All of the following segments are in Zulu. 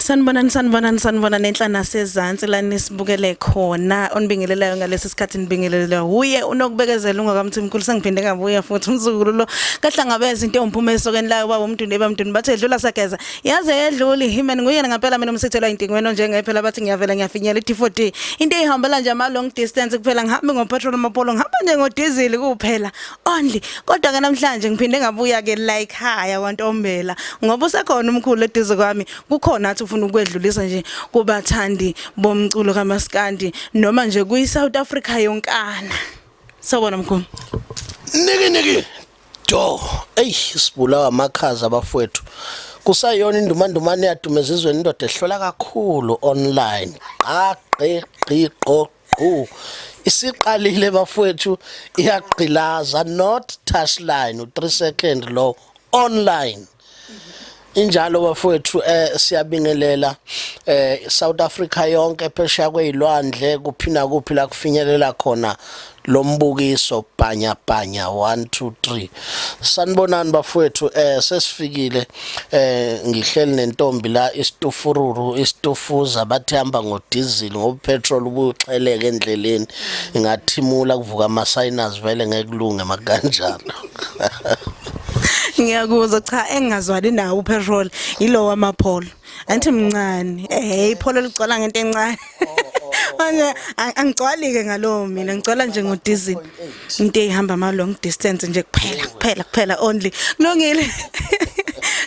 Sanibonani, sanibonani, sanibonani enhla nasezansi la nisibukele khona. Onibingelelayo ngalesi sikhathi nibingelelwa uye unokubekezela ungakamthimkhulu. Sengiphinde ngabuya futhi umzukulu lo kahlangabeza into ewumphuma esokeni layo baba umntu nebamntuni bathe dlula sageza yaze yedlula ihimen. Nguyena ngempela mina umsithelwa intingweni onjengephela bathi ngiyavela ngiyafinyela i-D4D into eyihambela nje ama long distance kuphela, ngihambe ngopetrol amapolo, ngihamba nje ngodizili kuphela only. Kodwa ke namhlanje ngiphinde ngabuya ke la ekhaya kwaNtombela ngoba usekhona umkhulu eduze kwami. Kukhona athi ufuna ukwedlulisa nje kubathandi bomculo kaMaskandi noma nje kuyi South Africa yonkana. Sawubona mkhulu. Niki niki do, eyi, sibulawa amakhaza abafowethu. Kusayona indumandumane yaduma ezizweni, indoda ehlola kakhulu online. Qa qi qi qo qu, isiqalile bafowethu, iyagqilaza, not touchline, u3 second lo online. Injalo bafowethu, siyabingelela South Africa yonke, phesheya kwezilwandle, kuphi nakuphi la kufinyelela khona lombukiso bhanya bhanya 1 2 3. Sanibonani bafowethu, sesifikile. Ngihleli nentombi la, isitufururu, isitufuza, bathi hamba ngodizili ngoba petrol ubuxheleka endleleni, ingathimula kuvuka ama sinus, vele ngeke kulunge makanjalo. Ngiyakuzwa. Cha, engingazwani nawo upetrol ilo wamapholo, angithi mncane, ipholo ligcwala ngento encane. Manje angigcwali ke ngalowo, mina ngigcwala nje ngodizili, into eyihamba ama long distance nje kuphela, kuphela, kuphela only. Kulungile,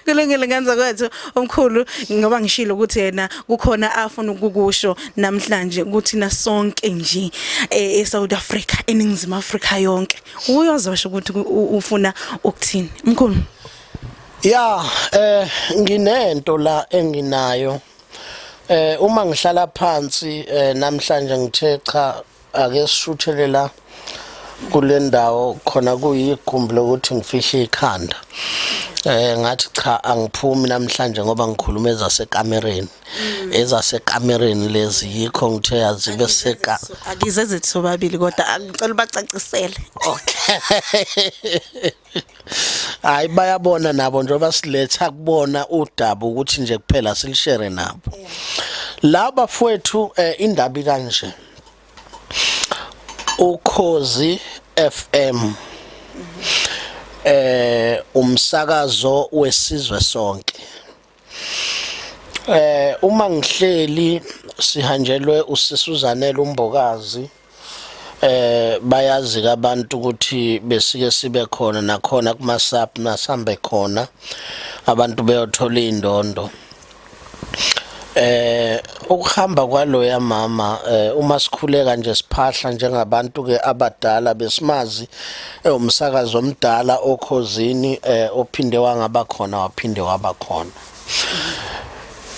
kulungile ngenza kwethu omkhulu, ngoba ngishilo ukuthi yena kukhona afuna ukukusho namhlanje ukuthi na sonke nje eSouth Africa, eNingizimu Afrika yonke. Uyozosho ukuthi ufuna ukuthini mkhulu. Ya, nginento la enginayo. Uma ngihlala phansi namhlanje ngithe cha, ake sishuthele la kule ndawo khona kuyigumbi lokuthi ngifihle ikhanda. Ngathi cha, angiphumi namhlanje ngoba ngikhuluma ezasekamereni, ezasekamereni lezi, yikho ngithe azibe seka Akize zethu sobabili, kodwa angicela bacacisele. Okay, hayi, bayabona nabo njengoba siletha kubona udaba ukuthi nje kuphela silishare nabo la bafowethu. Indaba kanje, Ukhozi FM umsakazo wesizwe sonke. Uma ngihleli sihanjelwe usisuzanele umbokazi, bayazi abantu ukuthi besike sibe khona nakhona kumasap, nasambe khona abantu beyothola indondo. Ukuhamba kwaloya mama, uma sikhuleka nje siphahla njengabantu ke abadala, besimazi ewumsakazo omdala okhozini, ophinde wangaba khona, waphinde waba khona.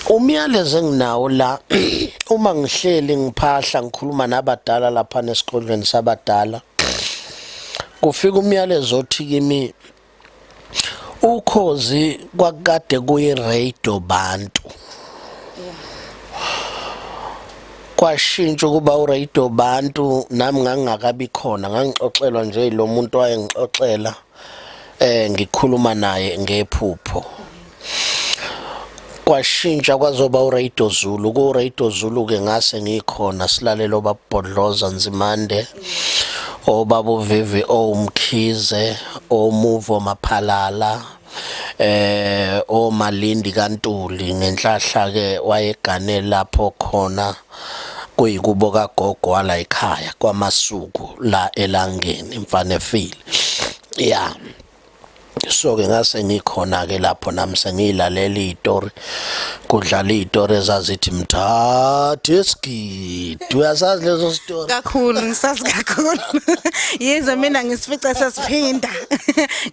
Umyalezo enginawo la, uma ngihleli ngiphahla ngikhuluma nabadala lapha nesigodlweni sabadala, kufika umyalezo othi kimi Ukhozi kwakade kuyi radio bantu, kwashintsha ukuba uradio bantu. Nami ngangingakabi khona, ngangixoxelwa nje lo muntu wayengixoxela, ngikhuluma naye ngephupho. Kwashintsha kwazoba uRadio Zulu. Ku Radio Zulu ke ngase ngikhona, silalela obabhodloza Nzimande, obaba uVivi, owumkhize, omuvo maphalala, omalindi kaNtuli. Ngenhlahla ke wayegane lapho khona kuyikubo kagogo wala ekhaya kwaMasuku la elangeni mfana efile ya. So ke ngase ngikhona ke lapho nami sengiyilalela izitori, kudlala izitori ezazithi mthathe esigidi. Uyasazi leso story? Kakhulu, ngisazi kakhulu. Yize mina ngisifice sesiphinda,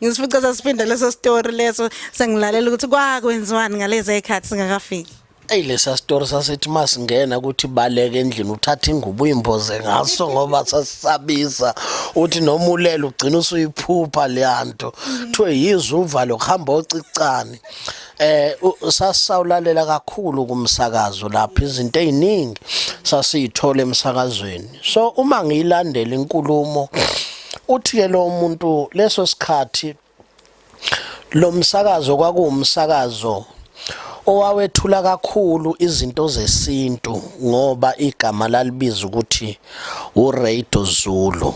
ngisifice sesiphinda leso story leso, sengilalela ukuthi kwakwenziwani ngalezi ekhathi singakafiki. Eyi, lesa story sasithi masingena ukuthi baleke endlini, uthathe ingubo uyimboze ngaso ngoba sasisabisa, uthi noma ulele ugcina usuyiphupha leyanto, kuthiwe yizwe uvalo kuhamba ocicane. Sasawulalela kakhulu kumsakazo lapho, izinto eziningi sasiyithola emsakazweni. So uma ngiyilandela inkulumo, uthi ke lo muntu leso sikhathi lo msakazo kwakuwumsakazo Owawethula kakhulu izinto zesintu ngoba igama lalibiza ukuthi uRadio Zulu.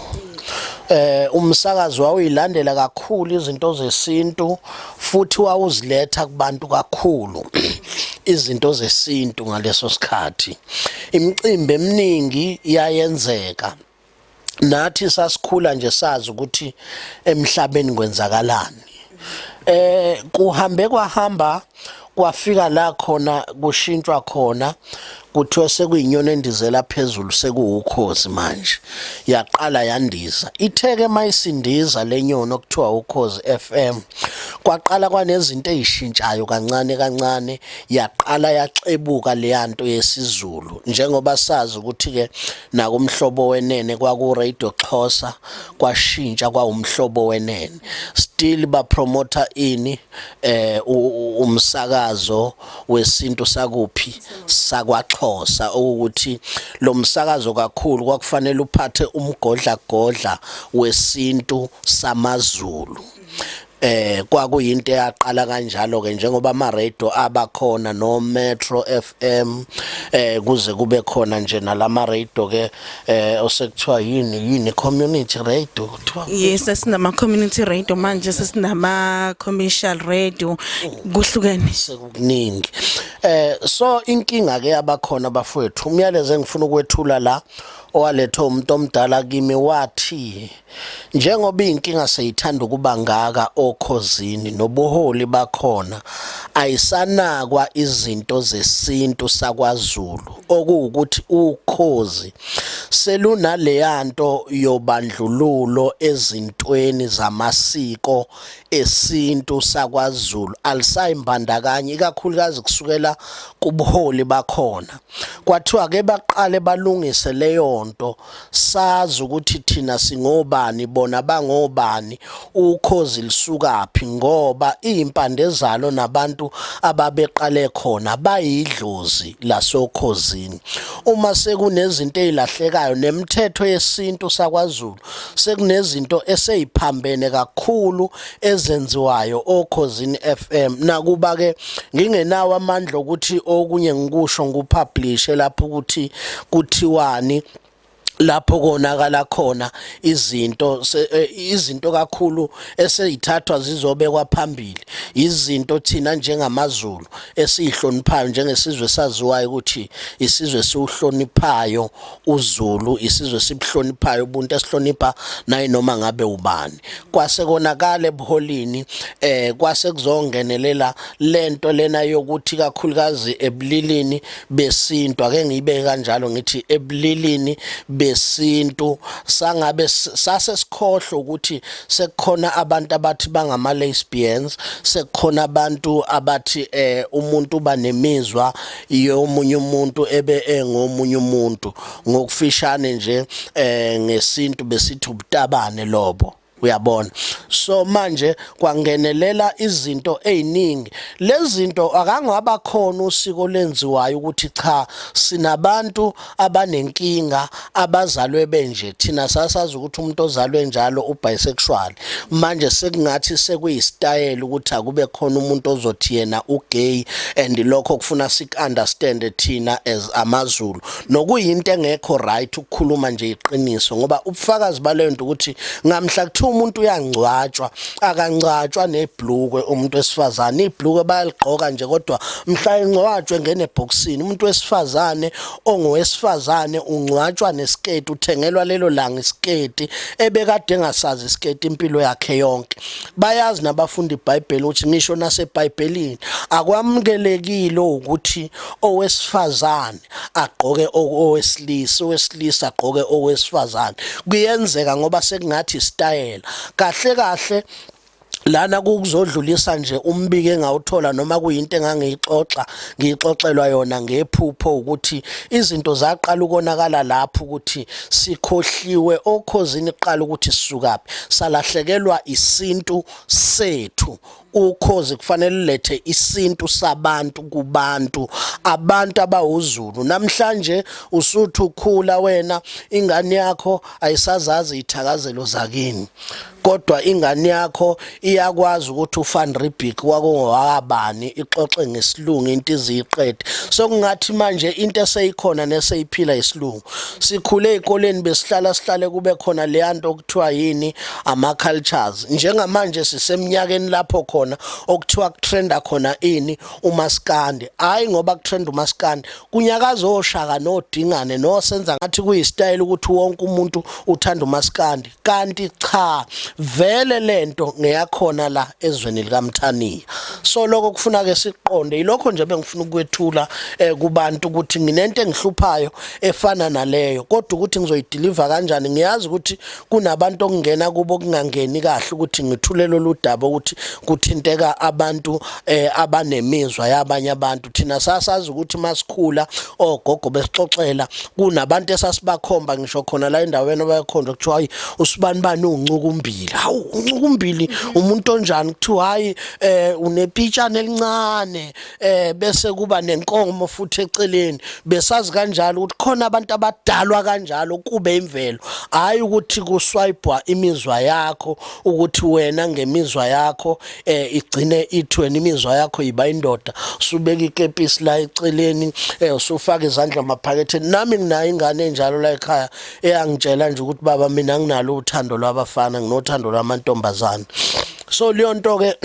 Umsakazo wawuyilandela kakhulu izinto zesintu futhi wawuziletha kubantu kakhulu izinto zesintu ngaleso sikhathi. Imicimbi eminingi yayenzeka. Nathi sasikhula nje sazi ukuthi emhlabeni kwenzakalani. Kuhambe kwahamba kwafika la khona kushintshwa khona, kuthiwa sekuyinyoni endizela phezulu, sekuwukhozi manje. Yaqala yandiza, itheke mayisindiza lenyoni okuthiwa Ukhozi FM, kwaqala kwanezinto ezishintshayo kancane kancane, yaqala yaxebuka leyanto yesiZulu. Njengoba sazi ukuthi ke nakuMhlobo Wenene kwaku Radio Xhosa, kwashintsha kwaUmhlobo Wenene, still ba promoter ini umsakazo wesintu sakuphi, sakwaXhosa, ukuthi lo msakazo kakhulu kwakufanele uphathe umgodla godla wesintu samaZulu. Kwakuyinto eyaqala kanjalo ke, njengoba ama radio abakhona no Metro FM, kuze kube khona nje nalama radio ke osekuthiwa yini yini, community radio kuthiwa. Yes, sesinama community radio manje, sesinama commercial radio, kuhlukene. Sekukuningi. So inkinga ke abakhona bafowethu, umyalezo engifuna ukwethula la owalethwa umuntu omdala kimi, wathi njengoba inkinga seyithanda ukuba ngaka okhozini nobuholi bakhona, ayisanakwa izinto zesintu sakwaZulu, okuwukuthi ukhozi selunaleyanto yobandlululo ezintweni zamasiko esintu sakwaZulu, alisayimbandakanyi ikakhulukazi kusukela kubuholi bakhona. Kwathiwa ke baqale balungise leyo nto, sazi ukuthi thina singobani, bona bangobani, ukhozi lisukaphi, ngoba izimpande zalo nabantu ababeqale khona bayidlozi lasokhozini. Uma sekunezinto ezilahlekayo nemithetho yesintu sakwaZulu, sekunezinto eseyiphambene kakhulu ezenziwayo okhozini FM, nakuba ke ngingenawo amandla ukuthi okunye ngikusho ngikupublish lapho ukuthi kuthiwani lapho konakala khona izinto. Izinto kakhulu eseyithathwa zizobekwa phambili izinto thina njengamaZulu esihloniphayo njengesizwe saziwayo ukuthi isizwe siwuhloniphayo uZulu, isizwe sibuhloniphayo ubuntu, esihlonipha naye noma ngabe ubani. Kwase konakala ebuholini, kwase kuzongenelela lento lena yokuthi kakhulukazi ebulilini besintu, ake ngiyibeke kanjalo, ngithi ebulilini besintu, sangabe sase sikhohlwa ukuthi sekukhona abantu abathi bangama lesbians, sekukhona abantu abathi umuntu uba nemizwa yomunye umuntu ebe engomunye umuntu. Ngokufishane nje, ngesintu besithi ubutabane lobo, uyabona. So manje kwangenelela izinto eziningi. Lezi zinto akangaba khona usiko lenziwayo ukuthi cha, sinabantu abanenkinga abazalwe benje. Thina sasazi ukuthi umuntu ozalwe njalo ubisexual, manje sekungathi sekuyistyle ukuthi akube khona umuntu ozothi yena ugay, and lokho kufuna sik understand thina as amaZulu, nokuyinto engekho right ukukhuluma nje iqiniso, ngoba ubufakazi baleyo nto ukuthi ngamhla kuthiwa umuntu uyangcwatshwa, akangcwatshwa nebhlukwe. Umuntu wesifazane ibhlukwe bayaligqoka nje, kodwa mhla engcwatshwe ngene ebhokisini. Umuntu wesifazane ongowesifazane ungcwatshwa nesiketi, uthengelwa lelo langa isiketi ebekade engasazi isiketi impilo yakhe yonke. Bayazi nabafundi iBhayibheli ukuthi ngisho naseBhayibhelini akwamukelekile ukuthi owesifazane agqoke owesilisa, owesilisa agqoke owesifazane. Kuyenzeka ngoba sekungathi istayela kahle kahle. Lana kuzodlulisa nje umbiko engawuthola noma kuyinto engangiyixoxa, ngiyixoxelwa yona ngephupho, ukuthi izinto zaqala ukonakala lapho ukuthi sikhohliwe okhozini kuqala ukuthi sisukaphi, salahlekelwa isintu sethu. Ukhozi kufanele lethe isintu sabantu kubantu, abantu abawuZulu. Namhlanje usuthi ukhula wena, ingane yakho ayisazazi ithakazelo zakini. Kodwa ingane yakho iyakwazi ukuthi uFan Riebeeck wakungowakabani, ixoxe ngesilungu into iziqede. Sokungathi manje into eseyikhona neseyiphila isilungu. Sikhule ezikoleni besihlala sihlale kube khona leyanto okuthiwa yini, ama cultures. Njengamanje siseminyakeni lapho khona okuthiwa kutrenda khona ini, umaskandi. Hayi, ngoba kutrenda umaskandi kunyakaza oShaka noDingane nosenza ngathi kuyistyle ukuthi wonke umuntu uthanda umaskandi, kanti cha, vele lento ngeyakhona la ezweni likaMthaniya. So lokho kufuna ke siqonde. Yilokho nje bengifuna ukwethula kubantu ukuthi nginento engihluphayo efana naleyo, kodwa ukuthi ngizoyideliver kanjani, ngiyazi ukuthi kunabantu okungena kubo kungangeni kahle ukuthi ngithule lolu daba, ukuthi kuthinteka abantu abanemizwa yabanye abantu. Thina sasazi ukuthi masikhula ogogo besixoxela, kunabantu esasibakhomba ngisho khona la endaweni abayakhonjwa, kuthiwa hayi, usibani bani uncukumbili. Hawu, uncukumbili umuntu onjani? Kuthiwa hayi, unepitshana elincane, bese kuba nenkomo futhi eceleni. Besazi kanjalo ukuthi khona abantu abadalwa kanjalo, kube imvelo, hayi ukuthi kuswayibwa imizwa yakho, ukuthi wena ngemizwa yakho igcine ithi wena imizwa yakho yiba indoda, usubeka ikepisi la eceleni, usufaka izandla emaphaketheni. Nami nginayo ingane enjalo la ekhaya eyangitshela nje ukuthi, "Baba, mina nginalo uthando lwabafana, nginothando lwamantombazane." So leyo nto ke,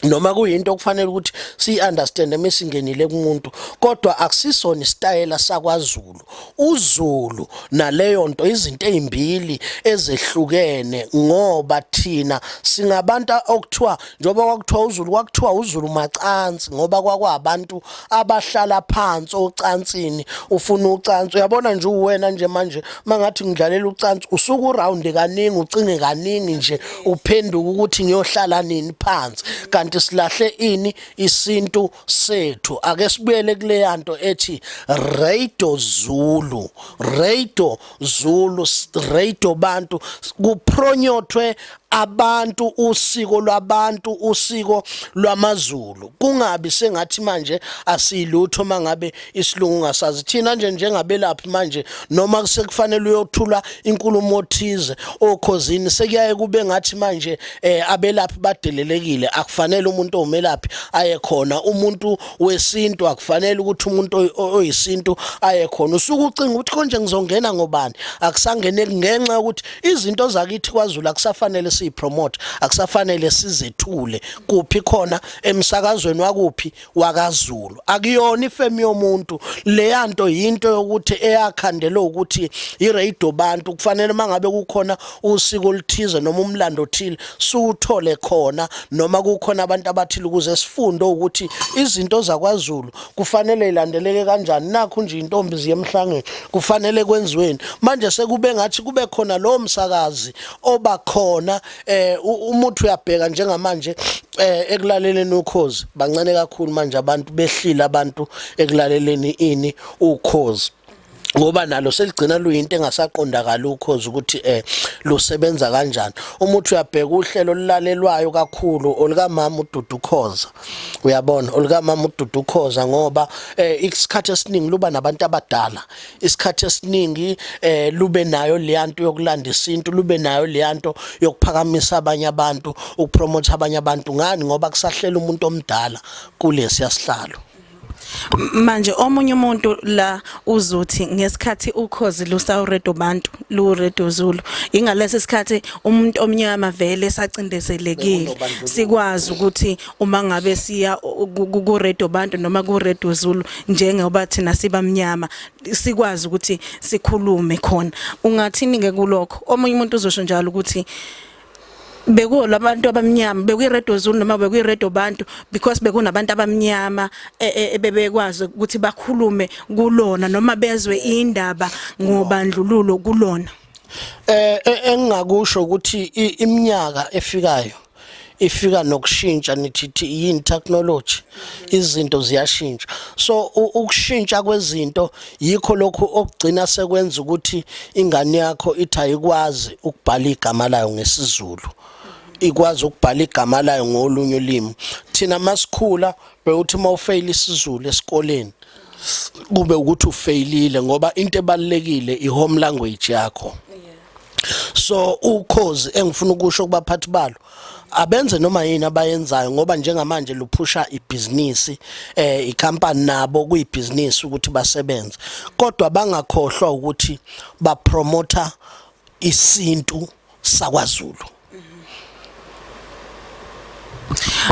noma kuyinto okufanele ukuthi siyi-understand emesingenile kumuntu, kodwa akusisona isitayela sakwaZulu. UZulu naleyo nto izinto ezimbili ezehlukene, ngoba thina singabantu okuthiwa, njengoba kwakuthiwa uZulu, kwakuthiwa uZulu macansi, ngoba kwakwabantu abahlala phansi ocansini. Ufuna ucansi, uyabona nje, uwena nje manje mangathi ngidlalela ucansi, usuka uround kaningi, ucinge kaningi nje, uphenduka ukuthi ngiyohlala nini phansi. Kanti silahle ini? Isintu sethu. Ake sibuyele kuleya nto ethi Radio Zulu, Radio Zulu, Radio Bantu, kupromothwe abantu, usiko lwabantu, usiko lwamaZulu. Kungabi sengathi manje asiyilutho mangabe isilungu ungasazi. Thina nje njengabelaphi manje, noma sekufanele uyothula inkulumo othize okhozini, sekuyaye kube ngathi manje abelaphi badelelekile, akufanele umuntu owumelaphi aye khona, umuntu wesintu akufanele ukuthi umuntu oyisintu aye khona. Usuke ucinga ukuthi konje ngizongena ngobani? Akusangeneki ngenxa yokuthi izinto zakithi kwaZulu akusafanele siyipromote, akusafanele sizethule kuphi khona, emsakazweni wakuphi, wakaZulu. Akuyona ifemi yomuntu leya nto, yinto yokuthi eyakhandelwe ukuthi iradio Bantu. Kufanele mangabe kukhona usiko oluthize noma umlando othile suwuthole khona, noma kukhona abantu abathile, ukuze sifunde ukuthi izinto zakwaZulu kufanele ilandeleke kanjani. Nakho nje intombi ziye emhlangeni, kufanele kwenziweni. Manje sekube ngathi kube khona lo msakazi oba khona. Umuthi uyabheka njengamanje ekulaleleni ukhozi bancane kakhulu manje abantu, behlile abantu ekulaleleni ini, ukhozi, ngoba nalo seligcina luyinto engasaqondakali ukhozi ukuthi lusebenza kanjani. Umuthi uyabheka uhlelo olulalelwayo kakhulu olukamama uDudu Khoza, uyabona, olukamama uDudu Khoza, ngoba isikhathi esiningi luba nabantu abadala, isikhathi esiningi lube nayo leyanto yokulanda isintu, lube nayo leyanto yokuphakamisa abanye abantu, ukupromote abanye abantu. Ngani? Ngoba kusahlela umuntu omdala kulesiya sihlalo. Manje omunye umuntu la uzothi ngesikhathi ukhozi lusawuredo bantu, luredo Zulu, ingalesi sikhathi umuntu omnyama vele sacindezelekile, sikwazi ukuthi uma ngabe siya ku Radio Bantu noma ku Radio Zulu, njengoba thina sibamnyama, sikwazi ukuthi sikhulume khona. Ungathini ke kulokho? Omunye umuntu uzosho njalo ukuthi bekuwo labantu abamnyama, bekuyi-Radio Zulu noma bekuyi-Radio Bantu, because bekunabantu abamnyama ebebekwazi ukuthi bakhulume kulona noma bezwe indaba ngobandlululo kulona. Engingakusho ukuthi iminyaka efikayo ifika nokushintsha, nithi yini, technology, izinto ziyashintsha. So ukushintsha kwezinto yikho lokhu okugcina sekwenza ukuthi ingane yakho ithi ayikwazi ukubhala igama layo ngesiZulu, ikwazi ukubhala igama layo ngolunye ulimi. Thina masikhula bewuthi mawufeyila isiZulu esikoleni kube ukuthi ufeyilile, ngoba into ebalekile i-home language yakho. So ukhozi engifuna ukusho kubaphathi balo, abenze noma yini abayenzayo, ngoba njengamanje luphusha ibhizinisi, icompany nabo kuyibhizinisi ukuthi basebenze, kodwa bangakhohlwa ukuthi bapromota isintu sakwaZulu.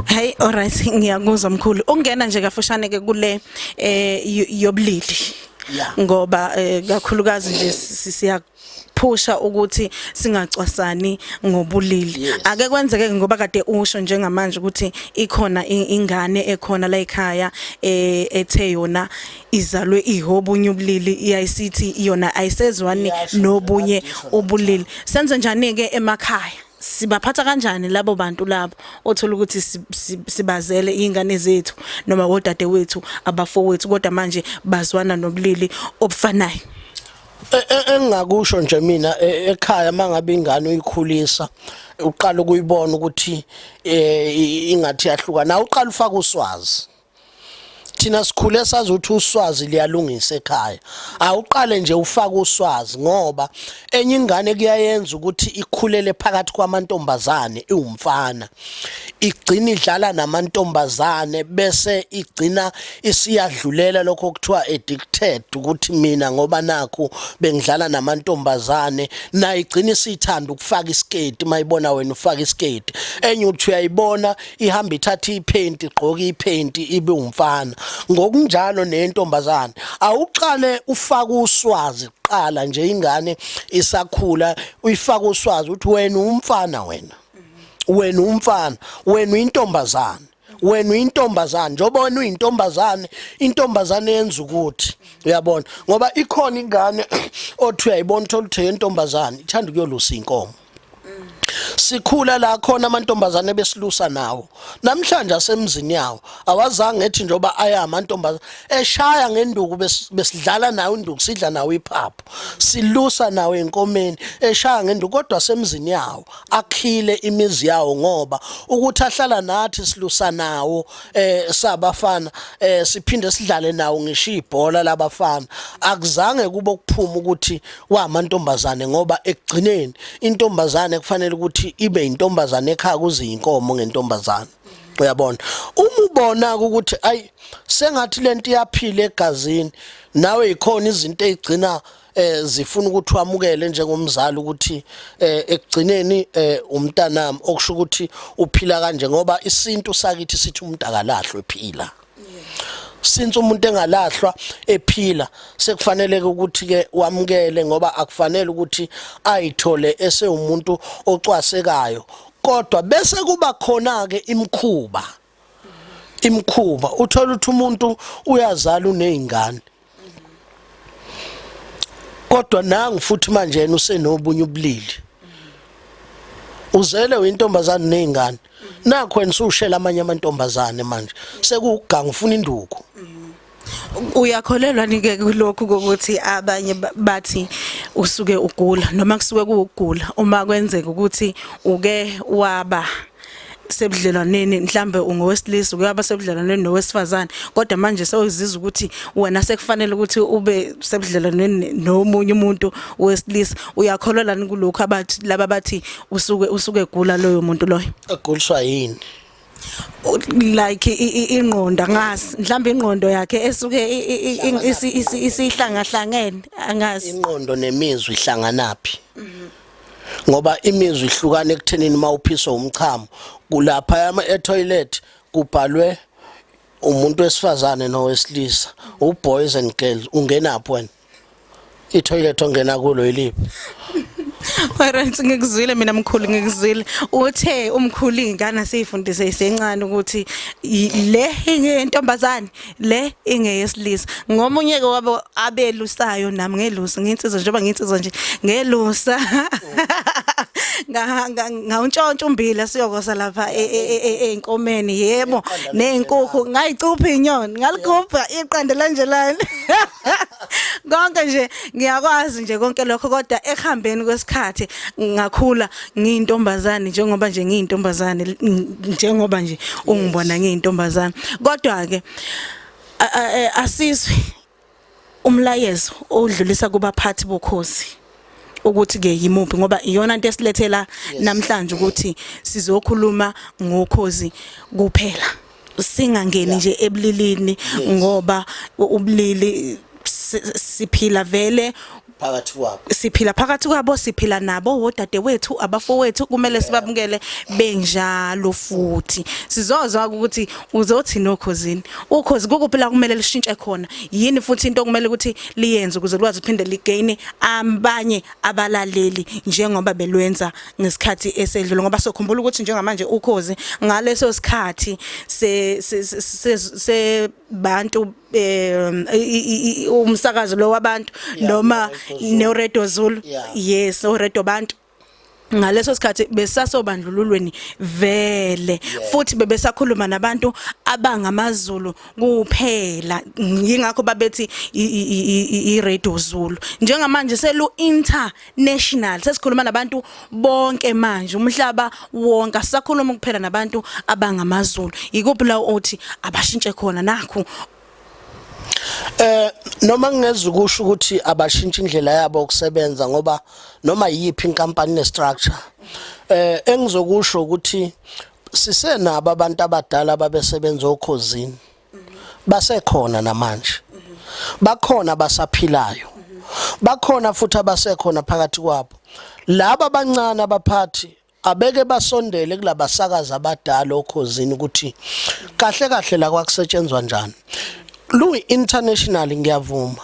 Hey, alright, ngiyakuzwa mkhulu. Ungena nje kafushane ke kule yobulili. Ngoba kakhulukazi nje siyaphusha ukuthi singacwasani ngobulili. Ake kwenzeke ngoba kade usho njengamanje ukuthi ikhona ingane ekhona la ekhaya ethe yona izalwe ihobunye ubulili, iyayisithi yona ayisezwani Iyasho, nobunye kade isho. ubulili. Senze njani ke emakhaya? Sibaphatha kanjani labo bantu labo othola ukuthi sibazele izingane zethu noma odadewethu, abafowethu, kodwa manje bazwana nobulili obufanayo? Engingakusho nje mina, ekhaya mangabe ingane uyikhulisa, uqala ukuyibona ukuthi ingathi yahluka na, uqala ufaka uswazi. Thina sikhule sazi ukuthi uswazi liyalungisa ekhaya. Awuqale nje ufake uswazi, ngoba enye ingane kuyayenza ukuthi ikhulele phakathi kwamantombazane iwumfana, igcina idlala namantombazane, bese igcina isiyadlulela lokho okuthiwa addicted, ukuthi mina ngoba nakhu bengidlala namantombazane, nayo igcina isithanda ukufaka isiketi mayibona wena ufaka isiketi. Enye uthi uyayibona ihamba ithatha iphenti, igqoka iphenti, ibe umfana. Ngokunjalo nentombazane, awuqale ufake uswazi kuqala nje ingane isakhula, uyifaka uswazi ukuthi wena umfana, wena umfana, wena uyintombazane, wena uyintombazane. Njengoba wena uyintombazane, intombazane yenza ukuthi uyabona, ngoba ikhona ingane othi uyayibona, uthola ukuthi yentombazane ithanda ukuyolusa inkomo. Sikhula la khona amantombazane besilusa nawo, namhlanje asemzini yawo, awazange ethi njoba aya amantombazane eshaya ngenduku. Besidlala nawo induku, sidla nawo iphaphu, silusa nawo enkomeni, eshaya ngenduku, kodwa semzini yawo akhile imizi yawo, ngoba ukuthi ahlala nathi silusa nawo sabafana, siphinde sidlale nawo ngisho ibhola labafana, akuzange kube ukuphuma ukuthi wamantombazane, ngoba ekugcineni intombazane kufanele ukuthi ibe intombazane ekhaya, kuze inkomo ngentombazane, uyabona. Uma ubona ukuthi ayi, sengathi lento iyaphila egazini nawe, ikhona izinto ezigcina zifuna ukuthi wamukele njengomzali ukuthi ekugcineni umntanami, okusho ukuthi uphila kanje, ngoba isintu sakithi sithi umuntu akalahlwe ephila. Since umuntu engalahlwa ephila, sekufanele ukuthi ke wamukele, ngoba akufanele ukuthi ayithole esewumuntu ocwasekayo. Kodwa bese kuba khona ke imikhuba, imikhuba uthola ukuthi umuntu uyazala, unezingane, kodwa nangu futhi manje yena usenobunye ubulili. Uzele uyintombazane nezingane, nakho wena usushela amanye amantombazane, manje sekuwuganga, ufuna induku. Uyakholelwa nike kulokhu kokuthi abanye bathi usuke ugula, noma kusuke kuwugula, uma kwenzeka ukuthi uke waba sebudlelwaneni, mhlambe ungowesilisa, uke waba sebudlelwaneni nowesifazane, kodwa manje sewuzizwa ukuthi wena sekufanele ukuthi ube sebudlelwaneni nomunye umuntu wesilisa? Uyakholelwa lani kulokhu abathi laba bathi usuke egula loyo muntu loyo? Eguliswa yini? Like ingqondo, angazi, mhlawumbe ingqondo yakhe esuke isihlangahlangene, angazi. Ingqondo nemizwa ihlanganaphi? Ngoba imizwa ihlukana ekuthenini mawuphiswa umchamo, kulapha etoilet kubhalwe umuntu wesifazane nowesilisa, uboys and girls, ungenaphi wena? Itoilet ongena kulo yiliphi? Parents, ngikuzwile mina mkhulu, ngikuzwile. Uthe umkhulu ingane siyifundise isencane ukuthi le ingentombazane, le ingeyesilisa. Ngomunye ke wabo abelusayo, nami ngelusa, nginsizwa njengoba nginsizwa nje, ngelusa. Ngawuntshontsha umbila siyokosa lapha einkomeni, yebo, nezinkukhu ngayicupha inyoni, ngaligubha iqanda lanjelani. Konke nje ngiyakwazi nje konke lokho, kodwa ekuhambeni kwesikhathi ngakhula ngiyintombazane, njengoba nje ngiyintombazane, njengoba nje ungibona ngiyintombazane. Kodwa ke asizwe umlayezo odlulisa kubaphathi bokhozi. Ukuthi ke yimuphi, ngoba iyona into esilethela namhlanje ukuthi sizokhuluma ngokhozi kuphela, singangeni nje ebulilini, ngoba ubulili siphila vele phakathi kwabo. Siphila phakathi kwabo, siphila nabo, wodadewethu, abafowethu, kumele sibabukele benjalo. Futhi sizozwa ukuthi uzothi nokhozini, ukhozi kukuphi la kumele lishintshe khona, yini futhi into okumele ukuthi liyenze ukuze likwazi ukuphinde ligain abanye abalaleli njengoba belwenza ngesikhathi esedlule, ngoba sokhumbula ukuthi njengamanje ukhozi ngaleso sikhathi se se se bantu, umsakazo lo wabantu noma no Radio Zulu. Yes, o Radio Bantu ngaleso sikhathi besasobandlululweni vele, futhi bebesakhuluma nabantu abangamaZulu kuphela, yingakho babethi i-Radio Zulu. Njengamanje selu international, sesikhuluma nabantu bonke manje, umhlaba wonke, asisakhuluma kuphela nabantu abangamaZulu. Ikuphi la othi abashintshe khona nakho? Noma ngingeza ukusho ukuthi abashintsha indlela yabo yokusebenza, ngoba noma yiphi inkampani ne structure. Engizokusho ukuthi sisenabo abantu abadala ababesebenza okhozini. Basekhona namanje. Bakhona basaphilayo. Bakhona futhi abasekhona phakathi kwabo. Laba abancane abaphathi abeke basondele kulabasakazi abadala okhozini ukuthi kahle kahle la kwakusetshenzwa njani. Lu international, ngiyavuma,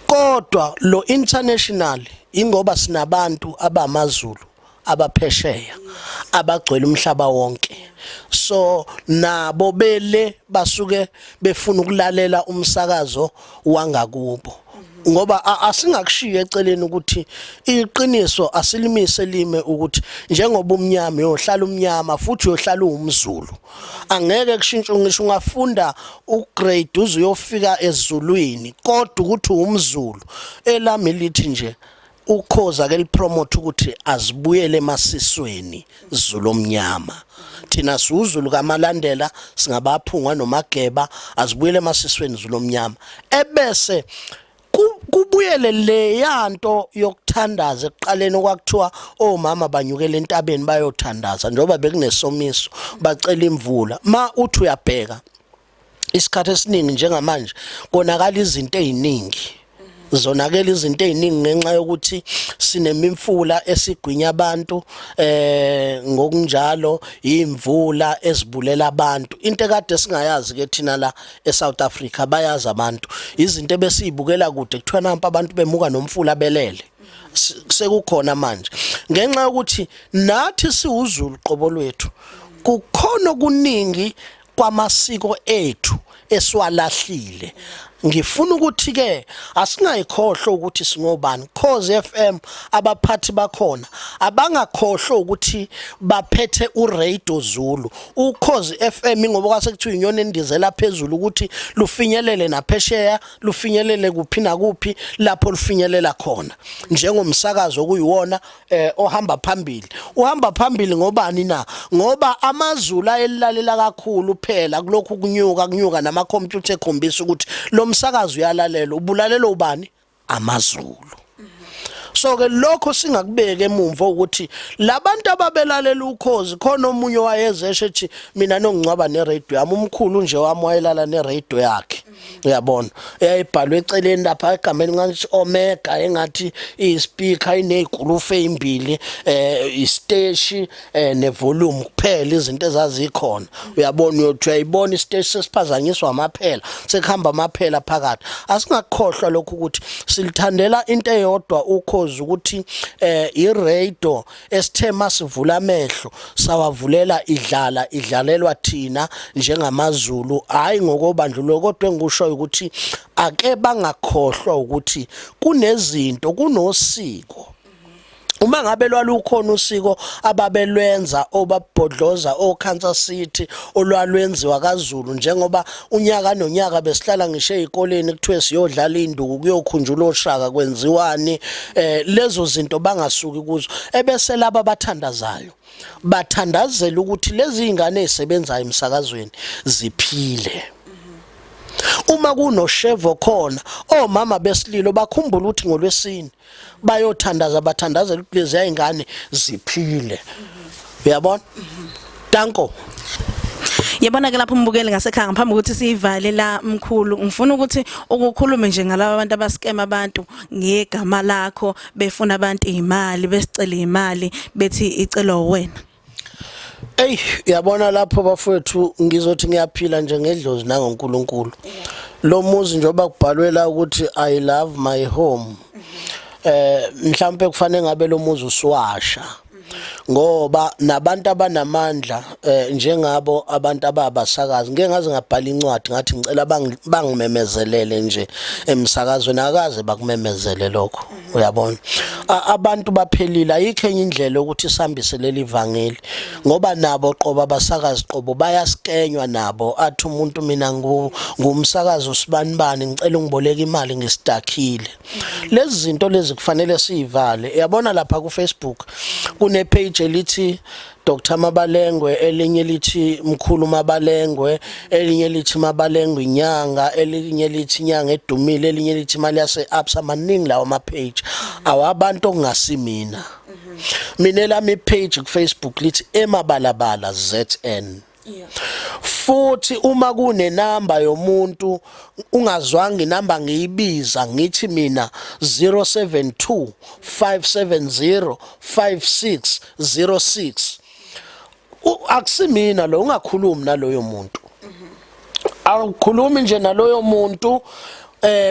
kodwa lo international ingoba sinabantu abamaZulu abaphesheya abagcwele umhlaba wonke, so nabo bele basuke befuna ukulalela umsakazo wangakubo, ngoba asingakushiya eceleni ukuthi iqiniso asilimise lime ukuthi njengoba umnyama uyohlala umnyama futhi uyohlala uwumZulu, angeke kushintshe. Ngisho ungafunda ugrade uze uyofika ezulwini, kodwa ukuthi umZulu. Elami lithi nje ukhoza ke lipromote ukuthi azibuyele emasisweni, Zulu omnyama. Thina siwuZulu kaMalandela, singabaphungwa nomageba. Azibuyele emasisweni, Zulu omnyama, ebese kubuyele leyanto yokuthandaza ekuqaleni okwakuthiwa omama banyukela entabeni bayothandaza njengoba bekunesomiso, bacela imvula. Ma uthi uyabheka isikhathi esiningi njengamanje konakala izinto eziningi, zonakela izinto eziningi ngenxa yokuthi sinemimfula esigwinya abantu, ngokunjalo imvula ezibulela abantu, into ekade singayazi ke thina la eSouth Africa. Bayazi abantu izinto ebesizibukela kude, kuthiwa nampa abantu bemuka nomfula belele. Sekukhona manje ngenxa yokuthi nathi siwuZulu qobo lwethu, kukhona okuningi kwamasiko ethu esiwalahlile. Ngifuna ukuthi ke asingayikhohlwa ukuthi singobani. Khozi FM, abaphathi bakhona abangakhohlwa ukuthi baphethe uRadio Zulu, ukhozi FM, ngoba kwase kuthiwa inyoni endizela phezulu ukuthi lufinyelele naphesheya, lufinyelele kuphi nakuphi lapho lufinyelela khona njengomsakazo okuyiwona ohamba phambili. Uhamba phambili ngobani na? Ngoba amaZulu ayelalela kakhulu phela. Kulokhu kunyuka kunyuka nama computer ekhombisa ukuthi lo msakazo uyalalela, ubulalela ubani? AmaZulu. So ke lokho singakubeki emumva ukuthi labantu ababelalela ukhozi, khona omunye wayezeshe ethi mina nongcwaba neradio yami. Umkhulu nje wami wayelala neradio yakhe, uyabona, eyayibhalwe eceleni lapha egameni ngathi Omega, engathi ispeaker inezigulufe ezimbili, isteshi nevolume kuphela izinto ezazikhona, uyabona. Uyothi uyayibona isiteshi sesiphazanyiswa amaphela, sekuhamba amaphela phakathi. Asingakukhohlwa lokhu ukuthi silithandela into eyodwa ukhozi, ukuthi iradio esithe masivula amehlo sawavulela idlala, idlalelwa thina njengamaZulu, hayi ngokobandlululo. Kodwa engikushoyo ukuthi ake bangakhohlwa ukuthi kunezinto, kunosiko. Uma ngabe lwalukhona usiko ababelwenza obabhodloza oKansas City olwalwenziwa kaZulu, njengoba unyaka nonyaka besihlala ngisho ezikoleni kuthiwe siyodlala induku, kuyokhunjulwa oShaka, kwenziwani, lezo zinto bangasuki kuzo. Ebese laba abathandazayo bathandazela ukuthi lezi zingane ezisebenzayo emsakazweni ziphile. Uma kunoshevo khona, omama besililo bakhumbula ukuthi ngolwesine bayothandaza, bathandazela ukuthi lezi ingane ziphile. Uyabona? Danko. Yabona ke lapho umbukeli ngasekhaya, ngaphambi kokuthi siyivale la mkhulu, ngifuna ukuthi ukukhulume nje ngalaba bantu abaskema abantu ngegama lakho, befuna abantu imali, besicela imali, bethi icelwa wena. Ey, uyabona lapho bafowethu, ngizothi ngiyaphila nje ngedlozi nangoNkulunkulu. Lo muzi njengoba kubhalwe la ukuthi "I love my home". Mhlambe kufanele ngabe lo muzi usuwasha. Ngoba nabantu abanamandla njengabo abantu ababasakazi, ngeke ngaze ngabhala incwadi ngathi ngicela bangimemezelele nje emsakazweni, akaze bakumemezele lokho. Uyabona, abantu baphelile, ayikho enye indlela ukuthi sihambise leli vangeli, ngoba nabo qobo abasakazi qobo bayaskenywa nabo. Athi umuntu, "Mina ngumsakazi usibanibani, ngicela ungiboleka imali, ngisitakhile." Lezi zinto lezi kufanele siyivale. Uyabona lapha ku Facebook kune page elithi Dr Mabalengwe, elinye lithi Mkhulu Mabalengwe, elinye lithi Mabalengwe inyanga, elinye lithi inyanga edumile, elinye lithi imali yase Absa. Maningi lawo ama page awabantu okungasimina. Mina lami page ku Facebook lithi Emabalabala ZN. Futhi uma kunenamba yomuntu ungazwanga inamba ngiyibiza, ngithi mina 072 570 5606, akusimina lo. Ungakhulumi naloyo muntu, awukhulumi nje naloyo muntu.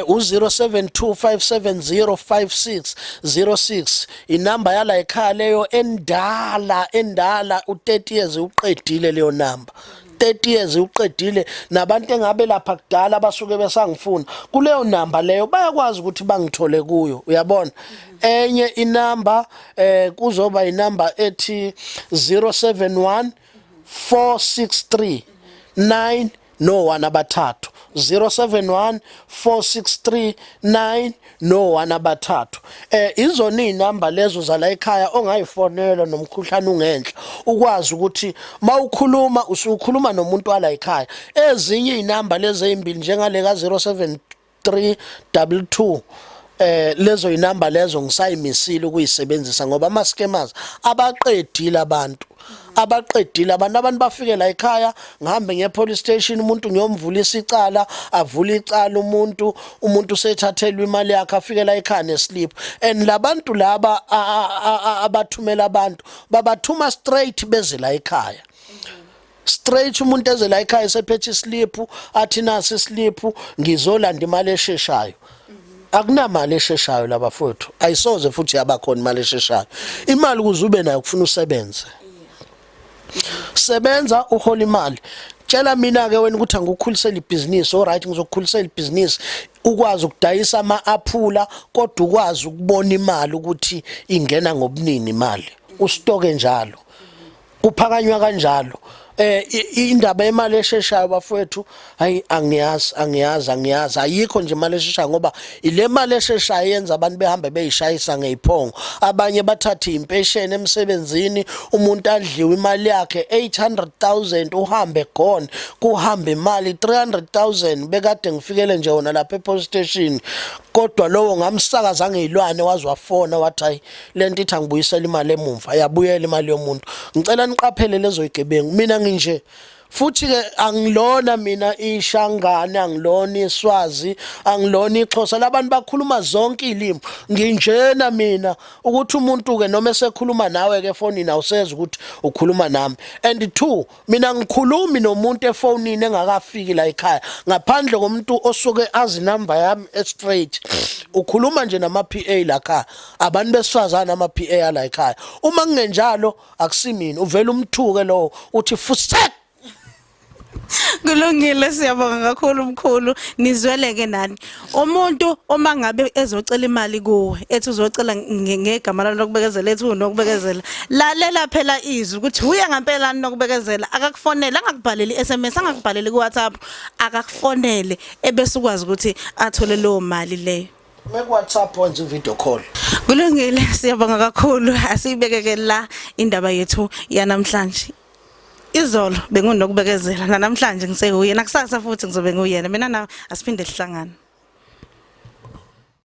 U-0725705606 inamba yala ekhaya leyo, endala endala, u30 years uqedile leyo namba, 30 years uqedile. Nabantu engabe lapha kudala basuke besangifuna kuleyo namba leyo, bayakwazi ukuthi bangithole kuyo. Uyabona, enye inamba kuzoba inamba ethi 071 463 9 no 1 abathathu, 071 463 9 no 1 abathathu. Izona inamba lezo zala ekhaya ongayifonela nomkhuhlane ungenhla, ukwazi ukuthi mawukhuluma usukhuluma nomuntu wala ekhaya. Ezinye inamba lezi ezimbili njengale ka 07322, lezo inamba lezo ngisayimisile ukuyisebenzisa, ngoba ama scammers abaqedile abantu, abaqedile abantu. Abantu bafike la ekhaya, ngihambe ngiye police station, umuntu ngiyomvulisa icala, avule icala umuntu, umuntu usethathelwa imali yakhe, afike la ekhaya neslip. And labantu laba abathumela abantu, babathuma straight beze la ekhaya, straight umuntu eze la ekhaya esephethe islip, athi, "Nasi islip, ngizolanda imali esheshayo." Akunamali esheshayo labafowethu, ayisoze futhi yabakhona imali esheshayo. Imali ukuze ube nayo kufuna usebenze, sebenza uhola imali. Tshela mina ke wena ukuthi angikukhulisela ibhizinisi. Alright, ngizokukhulisela ibhizinisi, ukwazi ukudayisa ama-aphula, kodwa ukwazi ukubona imali ukuthi ingena ngobunini, imali ustoke njalo, kuphakanywa kanjalo. Indaba yemali esheshayo bafowethu, hayi, angiyazi, angiyazi, angiyazi, ayikho nje imali esheshayo, ngoba ile mali esheshayo yenza abantu behambe beyishayisa ngeyiphongo, abanye bathathe impesheni emsebenzini, umuntu adliwe imali yakhe 800,000, uhambe gone, kuhambe imali 300,000. Bekade ngifikele nje wona lapha e-police station, kodwa lowo ngamsakaza ngeyilwane, waze wafona wathi, "Hayi, lento ithi angibuyisela imali emumva." Yabuyela imali yomuntu. Ngicela niqaphele lezo yigebengu. Mina nginje futhi ke, angilona mina ishangane, angilona iswazi, angilona ixhosa, labantu bakhuluma zonke ilimi. Nginjena mina, ukuthi umuntu ke noma esekhuluma nawe ke efonini, awuseza ukuthi ukhuluma nami. And two, mina ngikhulumi nomuntu efonini engakafiki la ekhaya, ngaphandle komuntu osuke azi number yami straight. Ukhuluma nje nama PA la ekhaya, abantu besifazana, ama PA la ekhaya. Uma kungenjalo akusimini, uvela umthuke lo, uthi fusek. Kulungile, siyabonga kakhulu mkhulu. Nizweleke nani. Umuntu uma ngabe ezocela imali kuwe, ethi uzocela ngegama lanokubekezela, ethi unokubekezela. Lalela phela izwi ukuthi uye ngempela nokubekezela, akakufonele, angakubhaleli SMS, angakubhaleli ku WhatsApp, akakufonele ebese ukwazi ukuthi athole leyo mali leyo. Meku WhatsApp wenza video call. Kulungile, siyabonga kakhulu. Asiyibekeke la indaba yethu yanamhlanje. Izolo bengunokubekezela, namhlanje ngisewuye, nakusasa futhi ngizobe nguyena. Mina nawe asiphinde sihlangane.